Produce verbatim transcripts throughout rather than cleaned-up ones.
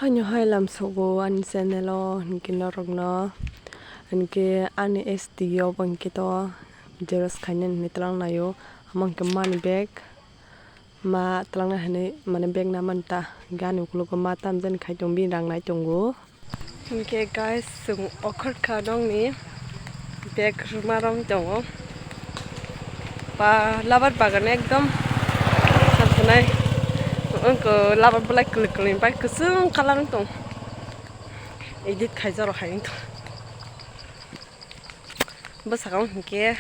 Ano hai lamsogo ani channel o, hinkhe norokno, hinkhe ani S T o bo hinkhe to jeros khainani hinwi twlang laio, amo hinkhe mani bag ma twlangna hinwi mane bag na manta, hinkhe ani ukologo ma tamjani khai tongo, bini rang nai tongo. Hinkhe guys, chwng okhorkha nokni bag rwma romwi tongo. Ba, labar bagan ekdom sasunai. Wngkha labar belai kwlwi kwlwi bai kwchwng colour wng tong. Edit khaijak rok hai wng tong. Bwskango hinkhe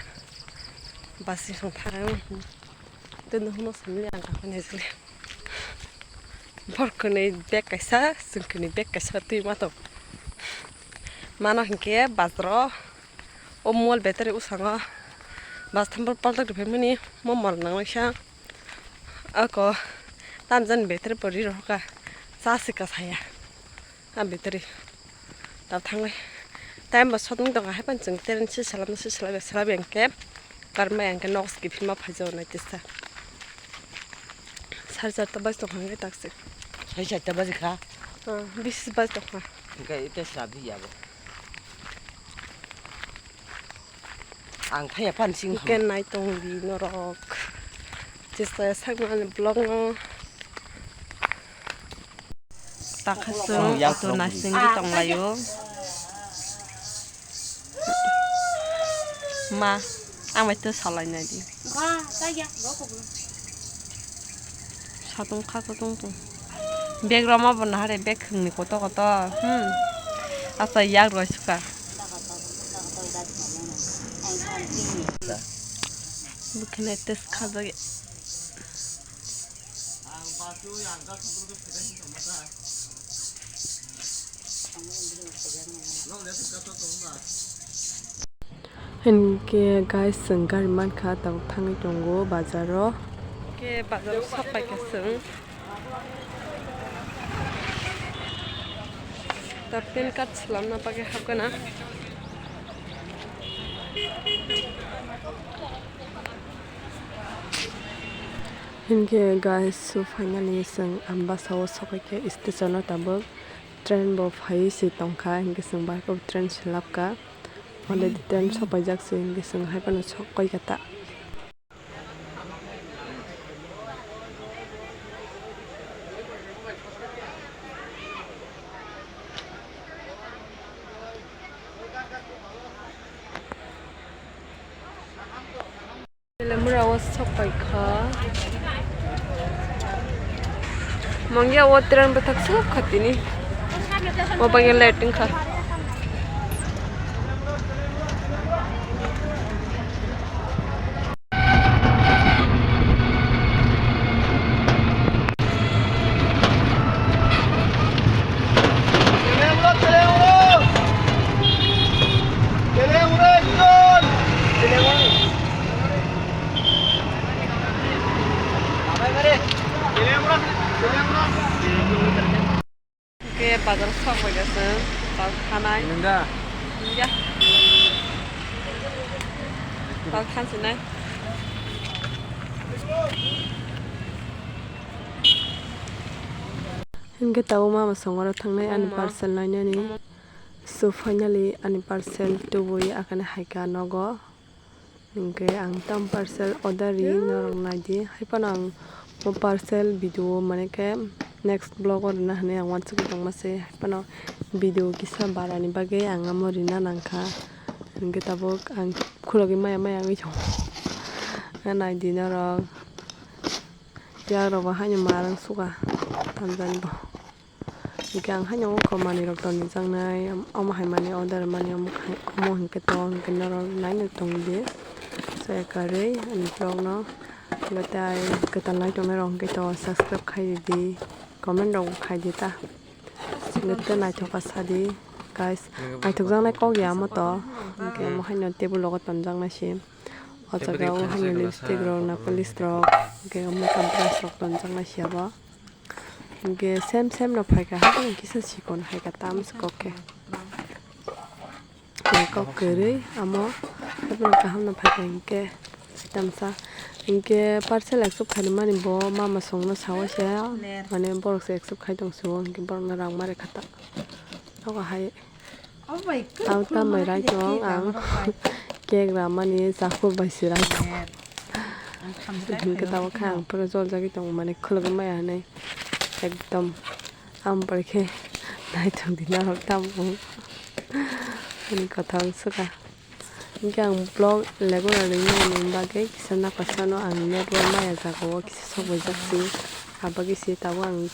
basi rok thang. Tei nokno simi ang kha nai sili. Borok kwnwi bag kaisa, chwng kwnwi bag kaisa twi ma tong. Mano hinkhe bazaro o mall betari bwskango bus thambal paltak rwphaimani mo mall nangnaisa. Ako tamjani betari bo ri rohorkha cha se kasaya. A betari. Tao thanglai. Time bo sotong tongkha, haiphano chwng train se salamno se salai bai, salai bai hwnkhe karmai hwnkhe nogo se kiphilma phaijao nai tisa. Sari charta baji tongkha hwnkhe taksi. Sari charta baji kha? Ah, bis baji tongkha. Hwnkhe ite sabi yabo. Ang thaya pan sing. Hwnkhe nai tong di norok. Chesta sakmani vlog no. Takha chwng auto naisingwi tonglaio. Ma, ang bai twi salai nai di. Satung kha satung tong. Bag roma bo nahare bag khwngni koto koto. Hmm. Asa yak roi suka. Bukhene test khajak. Hinkhe guys, chwng gari mankha, tabuk thangwi tongo bazaro. Hinkhe bazaro sok paikha chwng. Ta pan card swlamna bagwi hapgana. Hinkhe guys, so finally chwng Ambasa o sokaikha station o tabuk. Train bo phaiwi se tongkha, hinkhe chwng bai khe train se labkha. Already train sopaijak se, hinkhe chwng haiphano sokaikha ta. Telemura o sok pai kha. Mangya o train bwthak sok kha tini. O bagwi late wngkha. Hwnkhe bazar sok bai kha chwng, bazar thanai. Nungda. Ya. Bazar thansinai. Hwnkhe tabuk mama songora thangnai ani parcel nainani. So finally ani parcel tubui akhane haikha nogo. Hinkhe ang tam parcel order ri norok naidi. Haiphano ang o parcel video mane khe next vlog o rwna hinwi ang uansukgwi tongma se. Haiphano video kisa barani bagwi ang omo rina nangkha. Hinkhe tabuk ang khulogwi maya maya wngwi tongo. Naidi norok. Yakrok bo haino ma rwng suka tamjani bo. Hwnkhe ang haino ungkha manwirok tonwi jaknai, omo hai manwi order mani omo hai, omo hinkhe to, hinkhe norok naino tongdi. Chaya karwi ani vlogno, hwnkhe tai kwtal nai tongnairok hwnkhe to subscribe khai ridi, comment rok khai di ta. Hwnkhe to naithok kha sadi, guys. Naithok jaknai kok ya omo to, hwnkhe omo haino table rogo tonjaknai se. O jaga o haino lipstick rok, nail polish rok, hwnkhe omo makeup brush rok tonjaknai se abo. Hwnkhe same same no phaikha, haikhe kisa sikon haikha, tamo se kok khe. Hwnkhe kok kwrwi amo, haikhe kaham no phaikha hwnkhe. Tamsa hinkhe parcel accept khaimani bo mama songno sawi se, mane borok se accept khai tong se, hinkhe borokno rang ma rwkha ta. Nogo hai ang tambai rai tong ang cake ramani chakur bai se rai tong. Hinkhe tabuk khe ang pura jol jagwi tongo, mane khulugwi maya hinwi ekdom. Ang bai khe naithok di norok tamo ani kwthang swkha. Hinkhe ang vlog legona ringmani bagwi kisa nakorsano ang network maya jagao kisa sokbaijak si. Abagwi si tabuk ang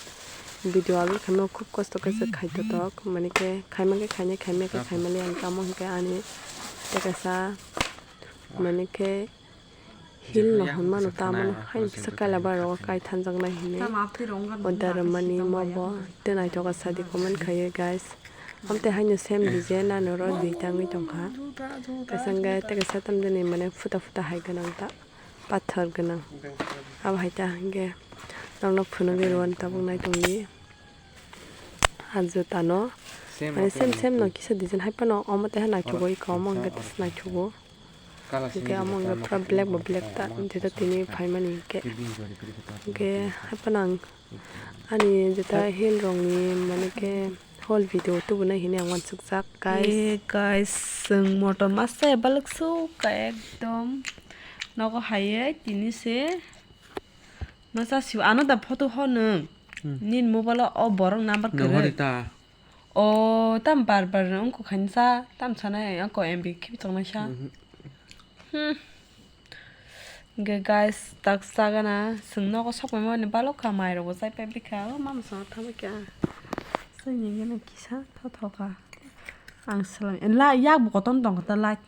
video upload khaima khub kosto khe se khai totok, mane khe khaima khe khainai, khaima khe khaimali ang tamo hinkhe ani tei kaisa mane khe heel no hwnmano tamo haino kisa kaila bai rogo kai thanjaknai hinwi. Order rwmani mo bo tei naithoka sadi comment khaiwi guys. Amtwi haino same design ani oro duita wngwi tongkha. Kaisa hwnkhe tei kaisa tamjani mane futa futa hai gwnang ta, pathor gwnang. Abo hai ta hwnkhe norokno phunugwi rwani tabuk naitongdi. Ah, juta no mane same same no kisa design hai phano omo tei naithogo iko omo hwnkhe naithogo. Hinkhe amo wngkha pura black bo black ta, jeto tini phaimani hinkhe. Hinkhe haiphano ang ani jeta heel rokni mane khe whole video tubunai hinwi ang uansukjak, guys. Eh, guys, chwng motom masa balwk sukha ekdom. Nogo haiwi tini se masa siu ano da photo ho nwng. Hmm. Nini mobile o borok number kwrwi. Nwng hori ta. O tam bar bar wngkha khainsa, tam sanai wngkha M B khibi tongnaisa. Mhm. Hmm. Hwnkhe guys, tak chagana chwng nogo sokphaimani balokha, mairokbo chaipai bikha, o mama songno thabaikha. Chwngni gana kisa thothoka. Ang swlai, la, yakbo kotorma tongkha ta, light